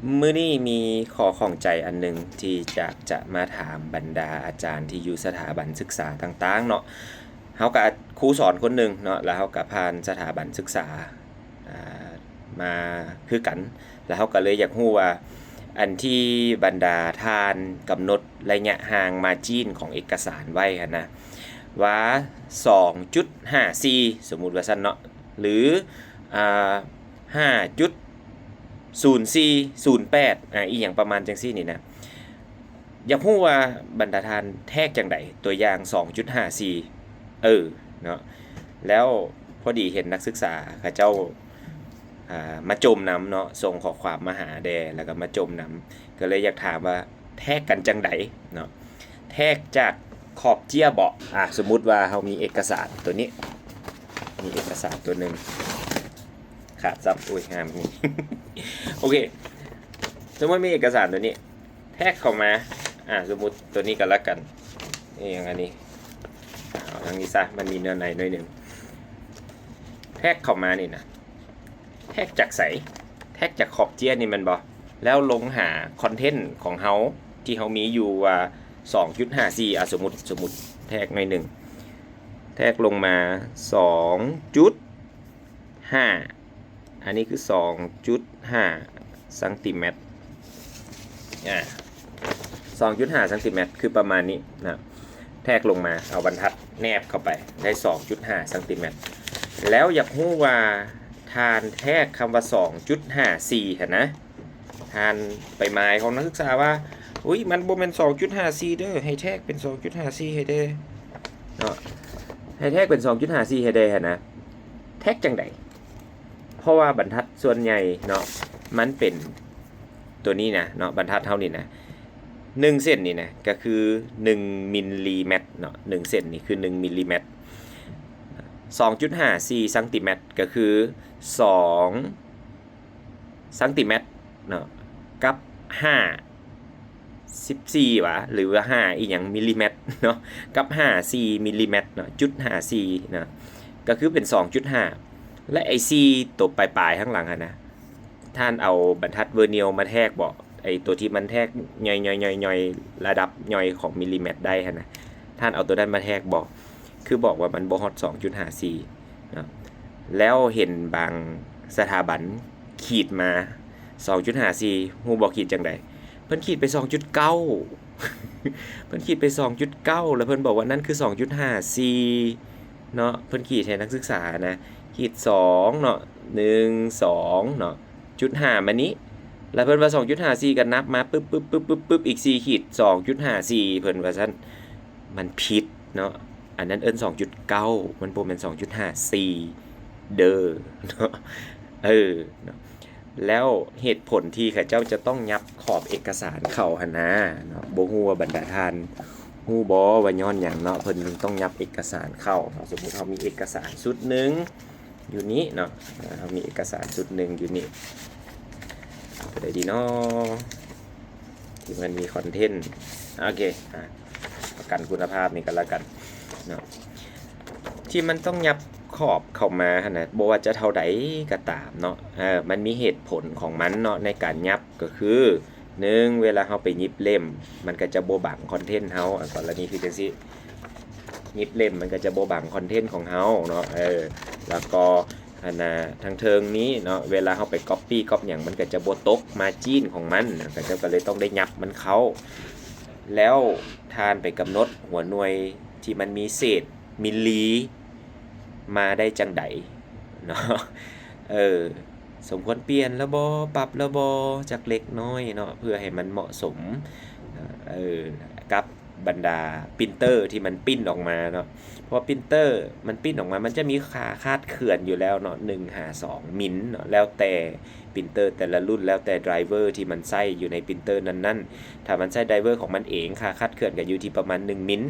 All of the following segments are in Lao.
ມື້ນີ້ມີຂໍ້ຂ້ອງໃຈອັນໜຶ່ງທີ່ຢາກຈະມາຖາມບັນດາອາຈານທີ່ຢູ່ສະຖາບັນສຶກສາຕ່າງໆເນາະ. ເຮົາກະຄູສອນຄົນໜຶ່ງເນາະ ແລ້ວເຮົາກະຜ່ານສະຖາບັນສຶກສາ ອ່າ ມາຄືກັນ ແລ້ວເຮົາກະເລີຍຢາກຮູ້ວ່າ ອັນທີ່ບັນດາທ່ານກຳນົດໄລຍະຫ່າງມາຈີນຂອງເອກະສານໄວ້ຫັ້ນນະ ວ່າສອງຈຸດຫ້າສີ່ ສົມມຸດວ່າຊັ້ນເນາະ ຫຼື ອ່າ ຫ້າຈຸດສູນສີ່ສູນແປດ ອາ ອີ່ຫຍັງປະມານຈັ່ງຊີ້ນີ້ນະ. ຢາກຮູ້ວ່າບັນດາທ່ານແທກຈັ່ງໃດ? ຕົວຢ່າງສອງຈຸດຫ້າສີ່ ເອີ ເນາະ. ແລ້ວພໍດີເຫັນນັກສຶກສາເຂົາເຈົ້າ ອ່າ ມາຈົ່ມນຳເນາະ, ສົ່ງຂໍ້ຄວາມມາຫາແດ່ ແລ້ວກໍມາຈົ່ມນຳ, ກໍເລີຍຢາກຖາມວ່າແທກກັນຈັ່ງໃດເນາະ? ແທກຈາກຂອບເຈ້ຍເບາະ? ອ່າ ສົມມຸດວ່າເຮົາມີເອກະສານຕົວນີ້ ມີເອກະສານຕົວໜຶ່ງ ຂາດຊ້ຳ ໂອ້ຍ ງາມນີ້ ໂອເຄ ສົມມຸດມີເອກະສານຕົວນີ້ ແທກເຂົ້າມາ ອ່າ ສົມມຸດຕົວນີ້ກໍແລ້ວກັນ ອີ່ຫຍັງອັນນີ້ ເອົາທາງນີ້ຊະ ມັນມີເນື້ອໃນໜ້ອຍໜຶ່ງ ແທກເຂົ້າມານີ້ນະ ແທກຈາກໃສ? ແທກຈາກຂອບເຈ້ຍນີ້ແມ່ນບໍ່? ແລ້ວລົງຫາຄອນເທັນຂອງເຮົາ ທີ່ເຮົາມີຢູ່ວ່າສອງຈຸດຫ້າສີ່ ອ່າ ສົມມຸດ ສົມມຸດແທກໜ້ອຍໜຶ່ງ ແທກລົງມາສອງຈຸດຫ້າ ອັນນີ້ຄືສອງຈຸດຫ້າຊັງຕີແມັດ ອ່າ ສອງຈຸດຫ້າຊັງຕີແມັດ ຄືປະມານນີ້ນະ. ແທກລົງມາ ເອົາບັນທັດແນບເຂົ້າໄປ ໄດ້ສອງຈຸດຫ້າຊັງຕີແມັດ. ແລ້ວຢາກຮູ້ວ່າທ່ານແທກຄຳວ່າສອງຈຸດຫ້າສີ່ຫັ້ນນະ ທ່ານໄປໝາຍຂອງນັກສຶກສາວ່າ ອຸ້ຍ ມັນບໍ່ແມ່ນສອງຈຸດຫ້າສີ່ເດີ ໃຫ້ແທກເປັນສອງຈຸດຫ້າສີ່ໃຫ້ແດ່ເນາະ ໃຫ້ແທກເປັນສອງຈຸດຫ້າສີ່ໃຫ້ແດ່ຫັ້ນນະ. ແທກຈັ່ງໃດ? ເພາະວ່າບັນທັດສ່ວນໃຫຍ່ເນາະ ມັນເປັນຕົວນີ້ນະເນາະ ບັນທັດເຮົານີ້ນະ ໜຶ່ງເສັ້ນນີ້ນະ ກໍຄືໜຶ່ງມິນລີແມັດເນາະ ໜຶ່ງເສັ້ນນີ້ຄືໜຶ່ງມິນລີແມັດ ສອງຈຸດຫ້າສີ່ຊັງຕີແມັດ ກໍຄືສອງຊັງຕີແມັດເນາະ ກັບຫ້າ ສິບສີ່ຫວາ ຫຼືວ່າຫ້າອີ່ຫຍັງມິນລີແມັດເນາະ ກັບຫ້າສີ່ມິນລີແມັດເນາະ ຈຸດຫ້າສີ່ເນາະ ກໍຄືເປັນສອງຈຸດຫ້າ ແລະ ໄອ້ສີ່ໂຕປາຍໆຂ້າງຫຼັງຫັ້ນນະ ທ່ານເອົາບັນທັດເວີນິວມາແທກບໍ? ໄອ້ໂຕທີ່ມັນແທກຍ່ອຍໆໆໆ ລະດັບຍ່ອຍຂອງມິນລີແມັດໄດ້ຫັ້ນນະ ທ່ານເອົາໂຕນັ້ນມາແທກບໍ? ຄືບອກວ່າມັນບໍ່ຮອດສອງຈຸດຫ້າສີ່ເນາະ ແລ້ວເຫັນບາງສະຖາບັນ ຂີດມາສອງຈຸດຫ້າສີ່ ຮູ້ບໍ່ຂີດຈັ່ງໃດ? ເພິ່ນຂີດໄປສອງຈຸດເກົ້າ ເພິ່ນຂີດໄປສອງຈຸດເກົ້າ ແລ້ວເພິ່ນບອກວ່ານັ້ນຄືສອງຈຸດຫ້າສີ່ເນາະ ເພິ່ນຂີດໃຫ້ນັກສຶກສານະ ຂີດສອງເນາະ ໜຶ່ງ ສອງເນາະ ຈຸດຫ້າມານີ້ ແລ້ວເພິ່ນວ່າສອງຈຸດຫ້າສີ່ ກໍນັບມາປຶບໆໆໆ ອີກສີ່ຂີດ ສອງຈຸດຫ້າສີ່ ເພິ່ນວ່າຊັ້ນ ມັນຜິດເນາະ ອັນນັ້ນເອີ້ນສອງຈຸດເກົ້າ ມັນບໍ່ແມ່ນສອງຈຸດຫ້າສີ່ເດີເນາະ ເອີເນາະ. ແລ້ວເຫດຜົນທີ່ເຂົາເຈົ້າຈະຕ້ອງຫຍັບຂອບເອກະສານເຂົ້າຫັ້ນນາເນາະ ບໍ່ຮູ້ວ່າບັນດາທ່ານຮູ້ບໍ່ວ່າຍ້ອນຫຍັງເນາະ ເພິ່ນຈຶ່ງຕ້ອງຫຍັບເອກະສານເຂົ້າເນາະ. ສົມມຸດເຮົາມີເອກະສານຊຸດໜຶ່ງຢູ່ນີ້ເນາະ ເຮົາມີເອກະສານຊຸດໜຶ່ງຢູ່ນີ້ ເອົາໄປໄດ້ດີເນາະ ທີ່ມັນມີຄອນເທັນ ໂອເຄ ອ່າ ປະກັນຄຸນນະພາບນີ້ກໍແລ້ວກັນເນາະ ທີ່ມັນຕ້ອງຫຍັບຂອບເຂົ້າມາຫັ້ນນະ ບໍ່ວ່າຈະເທົ່າໃດກໍຕາມເນາະ ເອີ ມັນມີເຫດຜົນຂອງມັນເນາະ ໃນການຫຍັບກໍຄື ໜຶ່ງ ເວລາເຮົາໄປຫຍິບເຫຼັ້ມ ມັນກໍຈະບໍ່ບັງຄອນເທັນເຮົາ ອາ ກໍລະນີຄືຈັ່ງຊີ້ ຫຍິບເຫຼັ້ມມັນກໍຈະບໍ່ບັງຄອນເທັນຂອງເຮົາເນາະ ເອີ ແລ້ວກໍ ອັນນ່າ ທາງເທິງນີ້ເນາະ ເວລາເຮົາໄປກັອບປີ້ກັອບຫຍັງ ມັນກໍຈະບໍ່ຕົກມາຈີນຂອງມັນນະ ເຂົາເຈົ້າກໍເລີຍຕ້ອງໄດ້ຫຍັບມັນເຂົ້າ. ແລ້ວທ່ານໄປກຳນົດຫົວໜ່ວຍທີ່ມັນມີເສດມິນລີມາໄດ້ຈັ່ງໃດເນາະ? ເອີ ສົມຄວນປ່ຽນແລ້ວບໍ່? ປັບແລ້ວບໍ່? ຈັກເລັກນ້ອຍເນາະ ເພື່ອໃຫ້ມັນເໝາະສົມ ເອີ ກັບ ບັນດາປຣິນເຕີທີ່ມັນປຣິ້ນອອກມາເນາະ ເພາະວ່າປຣິນເຕີມັນປຣິ້ນອອກມາ ມັນຈະມີຄ່າຄາດເຄື່ອນຢູ່ແລ້ວເນາະ ໜຶ່ງຫາສອງມິນເນາະ ແລ້ວແຕ່ປຣິນເຕີແຕ່ລະລຸ້ນ ແລ້ວແຕ່ໄດຣເວີທີ່ມັນໃຊ້ຢູ່ໃນປຣິນເຕີນັ້ນໆ. ຖ້າມັນໃຊ້ໄດຣເວີຂອງມັນເອງ ຄ່າຄາດເຄື່ອນກໍຢູ່ທີ່ປະມານໜຶ່ງມິນ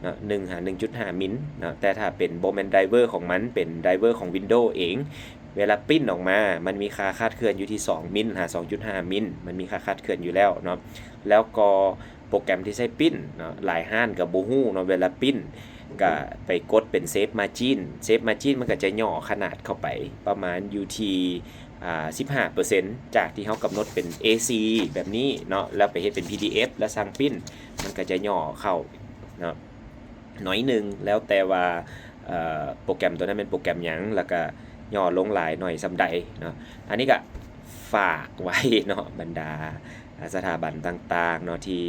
ເນາະ ໜຶ່ງຫາໜຶ່ງຈຸດຫ້າມິນເນາະ ແຕ່ຖ້າເປັນ ບໍ່ແມ່ນໄດຣເວີຂອງມັນ ເປັນໄດຣເວີຂອງວິນໂດເອງ ເວລາປຣິ້ນອອກມາ ມັນມີຄ່າຄາດເຄື່ອນຢູ່ທີ່ສອງມິນຫາສອງຈຸດຫ້າມິນ ມັນມີຄ່າຄາດເຄື່ອນຢູ່ແລ້ວເນາະ. ແລ້ວກໍ ໂປຣແກຣມທີ່ໃຊ້ປຣິ້ນເນາະ ຫຼາຍຮ້ານກໍບໍ່ຮູ້ເນາະ ເວລາປຣິ້ນກໍໄປກົດເປັນເຊຟມາຈີນ ເຊຟມາຈີນມັນກໍຈະຫຍໍ້ຂະໜາດເຂົ້າໄປປະມານຢູ່ທີ່ ອ່າ ສິບຫ້າເປີເຊັນ ຈາກທີ່ເຮົາກຳນົດເປັນ ເອສີ່ ແບບນີ້ເນາະ ແລ້ວໄປເຮັດເປັນ ພີດີເອັຟ ແລ້ວສັ່ງປຣິ້ນ ມັນກໍຈະຫຍໍ້ເຂົ້າເນາະ ໜ້ອຍໜຶ່ງ ແລ້ວແຕ່ວ່າ ເອ່ອ ໂປຣແກຣມຕົວນັ້ນແມ່ນໂປຣແກຣມຫຍັງ ແລ້ວກໍຫຍໍ້ລົງຫຼາຍໜ້ອຍສ່ຳໃດເນາະ. ອັນນີ້ກໍຝາກໄວ້ເນາະ ບັນດາ ອ່າ ສະຖາບັນຕ່າງໆເນາະ ທີ່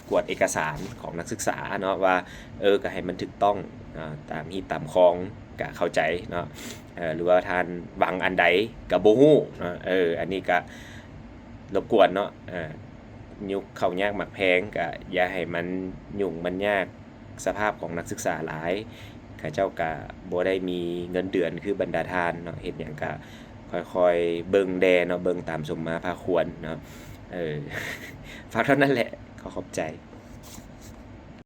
ກວດເອກະສານຂອງນັກສຶກສາເນາະ ວ່າ ເອີ ກໍໃຫ້ມັນຖືກຕ້ອງ ອ່າ ຕາມຮີດຕາມຄອງ ກໍເຂົ້າໃຈເນາະ ເອີ ຫຼືວ່າທ່ານຫວັງອັນໃດກໍບໍ່ຮູ້ເນາະ ເອີ ອັນນີ້ກໍລົບກວນເນາະ ເອີ ຍຸກເຂົ້າຍາກໝາກແພງ ກໍຢ່າໃຫ້ມັນຫຍຸ້ງມັນຍາກສະພາບຂອງນັກສຶກສາຫຼາຍ ເຂົາເຈົ້າກໍບໍ່ໄດ້ມີເງິນເດືອນຄືບັນດາທ່ານເນາະ ເຮັດຫຍັງກໍຄ່ອຍໆເບິ່ງແດ່ເນາະ ເບິ່ງຕາມສົມມາພາຄວນເນາະ ເອີ ຝາກເທົ່ານັ້ນແຫຼະ ຂໍຂອບໃຈ.